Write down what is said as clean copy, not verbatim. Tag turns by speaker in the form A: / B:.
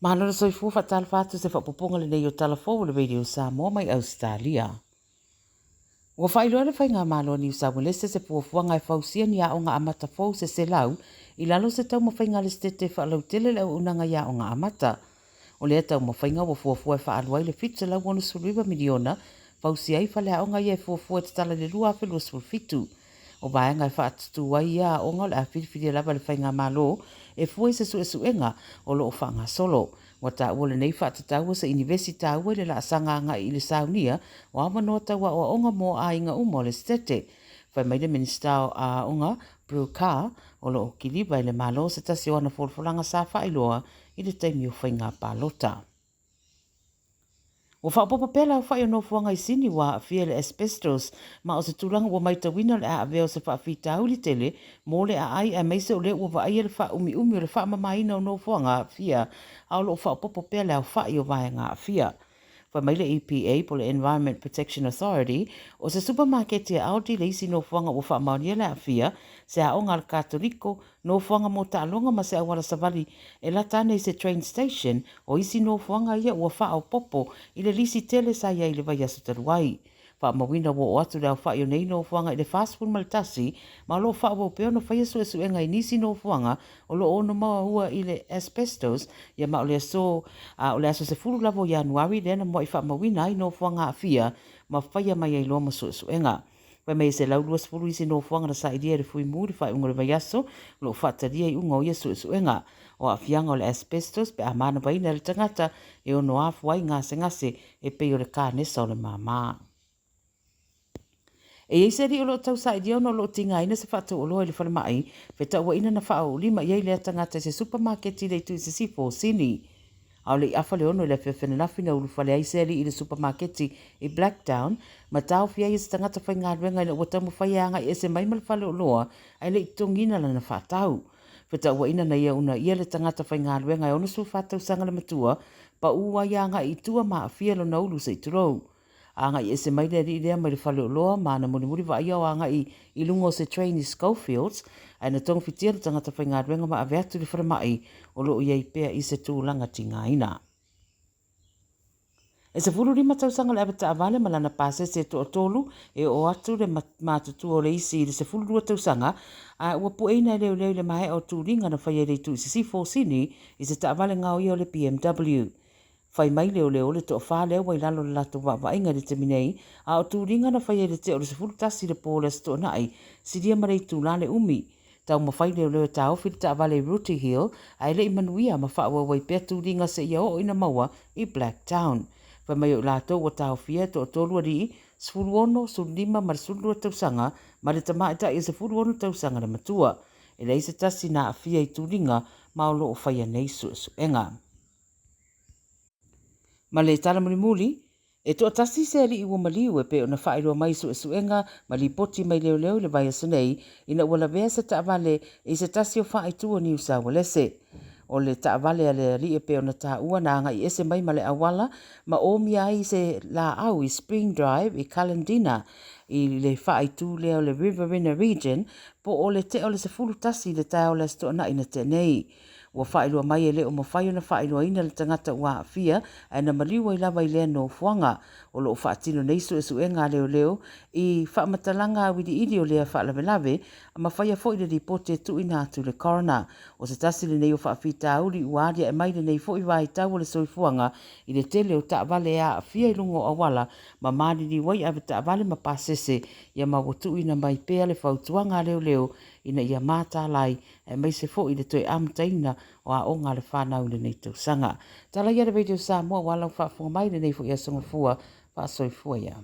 A: Malo le soifua faatalofa atu se faaopoopoga lenei o Tala Fou o le Radio Samoa mai Ausetalia. Ua faailoa e le Faigamalo a Niu Sauelese se fuafuaga e fausia ni aoga amata fou se 100 i lalo o se taumafaiga a le Setete e faalautele le auaunaga i aoga amata. O lea taumafaiga ua fuafua e faaalu ai le $769 miliona fausia ai faleaoga ia e fuafua e tatala i le 2027. O vaega e faatutū ai ia aoga o le a filifilia lava e le Faigamalo e fua i se suesuega o lo o faagasolo. Ua taua lenei faatatau o se inivesi taua i le laasaga agai i le saunia o avanoa tau aoaoga mo aiga uma o le Setete. Fai mai le Minisita o Aoga, Prue Car, o lo o kiliva e le Malo se tasi o ana folafolaga sa faailoa i le taimi o faiga palota. Ua faaopoopo pea le aofai o nofoaga i Sini ua aafia i le asbestos, ma o se tulaga ua maitauina o le a avea o se faafitauli tele mo le aai aemaise o lea ua vaaia le faaumiumi o le faamamaina o nofoaga aafia a o lo o faaopoopo pea le aofai o vaega aafia. Fai mai le EPA po o le Environment Protection Authority, o se supamaketi a Aldi le isi nofoaga ua faamaonia le aafia, se aoga a le Katoliko, nofoaga mo taaloga ma se auala savali e lata ane i se train station, o isi nofoaga ia ua faaopoopo i le lisi tele sa i ai i le vaiaso talu ai. Faamauina ua oo atu le aofai o nei nofoaga i le 41 ma o lo o faaauau pea ona faia suesuega i nisi nofoaga o lo o ono maua i le asbestos ia ma o le aso a o le aso 10 lava o Ianuari lea na muai faamauina ai nofoaga aafia ma faia mai ai loa ma suesuega. Fai mai e 120 isi nofoaga na sailia e le Fuimu i le faaiuga o le vaiaso o lo o faatalia iuga o ia suesuega. O aafiaga o le asbestos pe a manavaina e le tagata e ono afua ai gasegase e pei o le kanesa o le māmā. E i ai se alii o lo o tausailia ona o lo o tigaina se faatauoloa i le falemai, fetauaiina na faaoolima i ai lea tagata i se supamaketi i le itu i sisifo o Sini. A o le i afa le ono i le afiafi ananafi na ulufale ai se alii i le supamaketi i Blacktown ma taofi ai e se tagata faigaluega ina ua taumafai e agai ese mai ma le faleoloa ae le i totogiina lana faatau. Fetauaiina na ia uunaia le tagata faigaluega e 64 tausaga le matua, pau ai agai i tua ma aafia lona ulu se i tulou. Agai ese mai le alii lea mai le faleoloa ma ana mulimuli vaaia o agai i luga o se train i Schofields, ae na togafitia le tagata faigaluega ma ave atu i le falemai o lo o i ai pea i se tulaga tigaina. E 15 tausaga le avetaavale ma lana pasese e toatolu e oo atu le matutua o le isi i le 12 tausaga, a ua pueina e leoleo i le maea o tuliga na faia i le itu i sisifo o Sini i se taavale gaoia o le BMW. Fai mai leoleo le toafa lea ua i lalo o le latou vaavaaiga i le taimi nei, a o tuliga na faia i le tea o le 11 i le po o le Aso Toonai, silia ma le itula le umi. Taumafai leoleo e taofi le taavale i Rooty Hill, ae le i manuia ma faaauau ai pea tuliga seia oo ina maua i Blacktown. Fai mai o i latou ua taofia e toatolu alii, 16, 15 ma le 12 tausaga, ma le tamaitai e 16 tausaga le matua. E leai se tasi na aafia i tuliga ma o lo o faia nei suesuega. Ma le tala mulimuli, e toatasi se alii ua maliu e pei ona faailoa mai i suesuega ma lipoti mai leoleo i le vaiaso nei ina ua lavea se taavale i se tasi o faaitu o Niu Saualese. O le taavale a le alii e pei ona taua na agai ese mai ma le auala ma omia ai i se laau i Spring Drive i Callendina i le faaitu lea o le Riverina Region po o le tea o le 11 i le taeao o le Aso Toonai na tea nei. Ua faailoa mai e le o mafai ona faailoaina le tagata ua aafia ae na maliu ai lava i lea nofoaga. O lo o faatino nei suesuega a leoleo i faamatalaga auiliili o lea faalavelave ma faia foi le lipoti e tuuina atu i le coroner. O se tasi lenei o faafitauli ua aliae mai lenei foi vaitau o le soifuaga i le tele o taavale e aafia i luga o auala ma maliliu ai avetaavale ma pasese ia ma ua tuuina mai pea le fautuaga a leoleo ina ia mataala ai aemaise foi le toe amataina o aoga a le fanau i lenei tausaga. Tala ia le Radio Samoa ua lau faafofoga mai lenei foi aso Gafua, faasoifua ia.